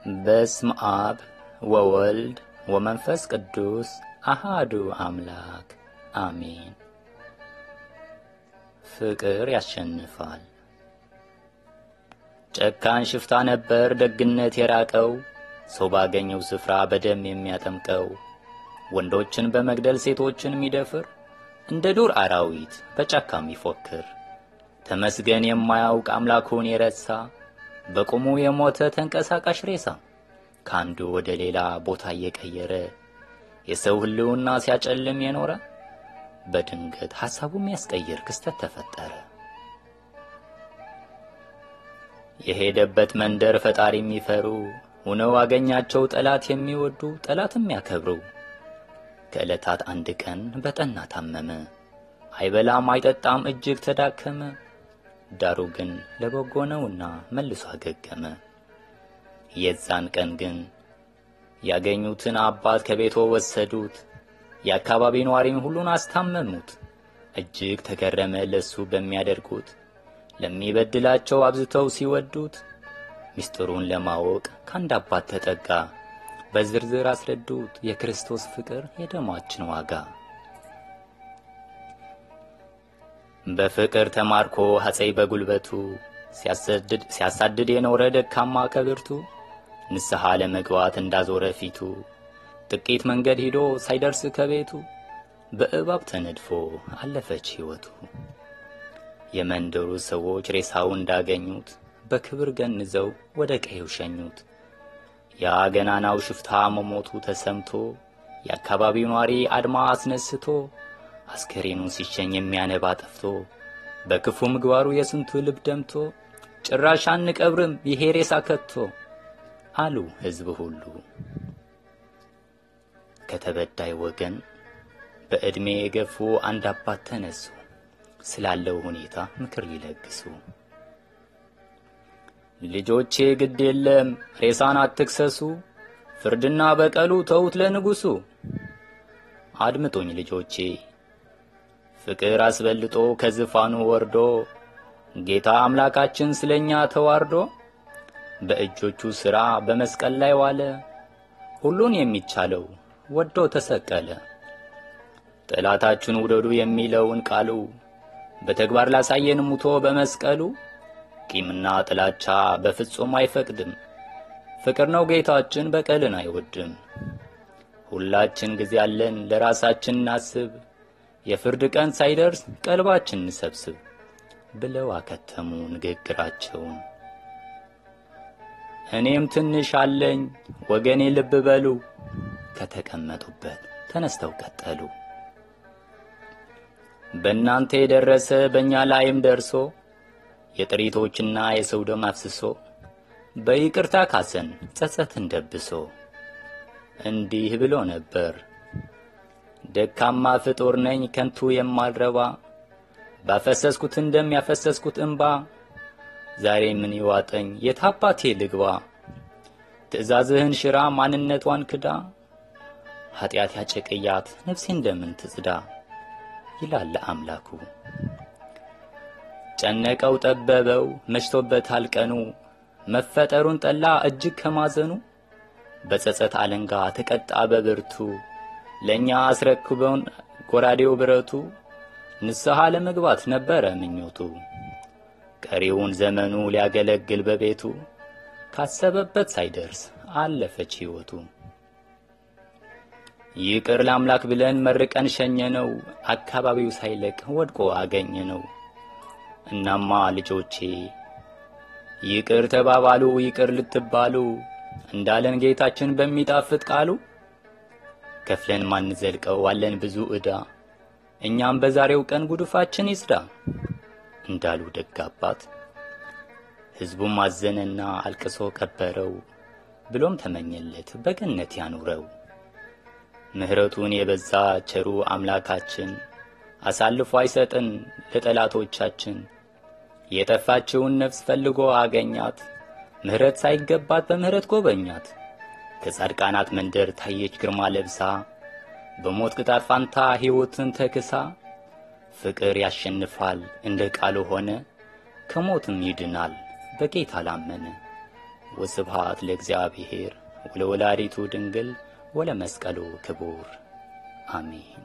በስመ አብ ወወልድ ወመንፈስ ቅዱስ አሃዱ አምላክ አሜን። ፍቅር ያሸንፋል። ጨካን ሽፍታ ነበር ደግነት የራቀው፣ ሰው ባገኘው ስፍራ በደም የሚያጠምቀው፣ ወንዶችን በመግደል ሴቶችን የሚደፍር፣ እንደ ዱር አራዊት በጫካ የሚፎክር፣ ተመስገን የማያውቅ አምላኩን የረሳ፣ በቁሙ የሞተ ተንቀሳቃሽ ሬሳ፣ ከአንዱ ወደ ሌላ ቦታ እየቀየረ የሰው ሕልውና ሲያጨልም የኖረ፣ በድንገት ሐሳቡ የሚያስቀይር ክስተት ተፈጠረ። የሄደበት መንደር ፈጣሪ የሚፈሩ ሆነው አገኛቸው፣ ጠላት የሚወዱ ጠላት የሚያከብሩ። ከዕለታት አንድ ቀን በጠና ታመመ፣ አይበላም አይጠጣም እጅግ ተዳከመ። ዳሩ ግን ለበጎ ነውና መልሶ አገገመ። የዛን ቀን ግን ያገኙትን አባት ከቤቶ ወሰዱት፣ የአካባቢ ነዋሪን ሁሉን አስታመሙት። እጅግ ተገረመ ለሱ በሚያደርጉት፣ ለሚበድላቸው አብዝተው ሲወዱት። ምስጢሩን ለማወቅ ከአንድ አባት ተጠጋ፣ በዝርዝር አስረዱት የክርስቶስ ፍቅር የደማችን ዋጋ። በፍቅር ተማርኮ ሐፀይ በጉልበቱ ሲያሳድድ የኖረ ደካማ ከብርቱ፣ ንስሐ ለመግባት እንዳዞረ ፊቱ፣ ጥቂት መንገድ ሂዶ ሳይደርስ ከቤቱ በእባብ ተነድፎ አለፈች ሕይወቱ። የመንደሩ ሰዎች ሬሳውን እንዳገኙት በክብር ገንዘው ወደ ቀዬው ሸኙት። ያ ገናናው ሽፍታ መሞቱ ተሰምቶ የአካባቢው ኗሪ አድማ አስነስቶ፣ አስከሬኑን ሲሸኝ የሚያነባ ጠፍቶ፣ በክፉ ምግባሩ የስንቱ ልብ ደምቶ፣ ጭራሽ አንቀብርም ይሄ ሬሳ ከቶ አሉ ሕዝብ ሁሉ። ከተበዳይ ወገን በዕድሜ የገፉ አንድ አባት ተነሱ፣ ስላለው ሁኔታ ምክር ሊለግሱ። ልጆቼ ግድ የለም ሬሳን አትክሰሱ፣ ፍርድና በቀሉ ተውት ለንጉሱ። አድምጡኝ ልጆቼ፣ ፍቅር አስበልጦ ከዙፋኑ ወርዶ፣ ጌታ አምላካችን ስለኛ ተዋርዶ፣ በእጆቹ ሥራ በመስቀል ላይ ዋለ፣ ሁሉን የሚቻለው ወዶ ተሰቀለ። ጠላታችሁን ውደዱ የሚለውን ቃሉ በተግባር ላሳየን ሙቶ በመስቀሉ። ቂምና ጥላቻ በፍጹም አይፈቅድም፣ ፍቅር ነው ጌታችን በቀልን አይወድም። ሁላችን ጊዜ አለን ለራሳችን እናስብ፣ የፍርድ ቀን ሳይደርስ ቀልባችን እንሰብስብ ብለው አከተሙ ንግግራቸውን። እኔም ትንሽ አለኝ ወገኔ ልብ በሉ፣ ከተቀመጡበት ተነስተው ቀጠሉ። በእናንተ የደረሰ በእኛ ላይም ደርሶ፣ የጥሪቶችና የሰው ደም አፍስሶ፣ በይቅርታ ካሰን ጸጸትን ደብሶ። እንዲህ ብሎ ነበር፣ ደካማ ፍጡር ነኝ ከንቱ የማልረባ፣ ባፈሰስኩት እንደም ያፈሰስኩት እንባ፣ ዛሬ ምን ይዋጠኝ የታባቴ ልግባ? ትእዛዝህን ሽራ ማንነቷን ክዳ፣ ኃጢአት ያጨቀያት ነፍሴ እንደምን ትጽዳ ይላል አምላኩ። ጨነቀው ጠበበው መሽቶበታል ቀኑ፣ መፈጠሩን ጠላ እጅግ ከማዘኑ፣ በጸጸት አለንጋ ተቀጣ በብርቱ፣ ለኛ አስረክበውን ጎራዴው ብረቱ፣ ንስሐ ለመግባት ነበረ ምኞቱ። ቀሪውን ዘመኑ ሊያገለግል በቤቱ፣ ካሰበበት ሳይደርስ አለፈች ሕይወቱ። ይቅር ለአምላክ ብለን መርቀን ሸኘነው፣ አካባቢው ሳይለቅ ወድቆ አገኘነው። እናማ ልጆቼ ይቅር ተባባሉ ይቅር ልትባሉ፣ እንዳለን ጌታችን በሚጣፍጥ ቃሉ። ከፍለን ማንዘልቀው አለን ብዙ ዕዳ፣ እኛም በዛሬው ቀን ጉድፋችን ይጽዳ እንዳሉ ደግ አባት። ሕዝቡም አዘነና አልቅሶ ቀበረው፣ ብሎም ተመኘለት በገነት ያኑረው። ምሕረቱን የበዛ ቸሩ አምላካችን አሳልፎ አይሰጥን ለጠላቶቻችን። የጠፋችውን ነፍስ ፈልጎ አገኛት፣ ምሕረት ሳይገባት በምሕረት ጎበኛት። ከጻድቃናት መንደር ታየች ግርማ ለብሳ፣ በሞት ቅጣት ፋንታ ሕይወትን ተክሳ። ፍቅር ያሸንፋል እንደ ቃሉ ሆነ፣ ከሞትም ይድናል በጌታ ላመነ። ወስብሐት ለእግዚአብሔር ወለወላዲቱ ድንግል ወለመስቀሉ ክቡር አሜን።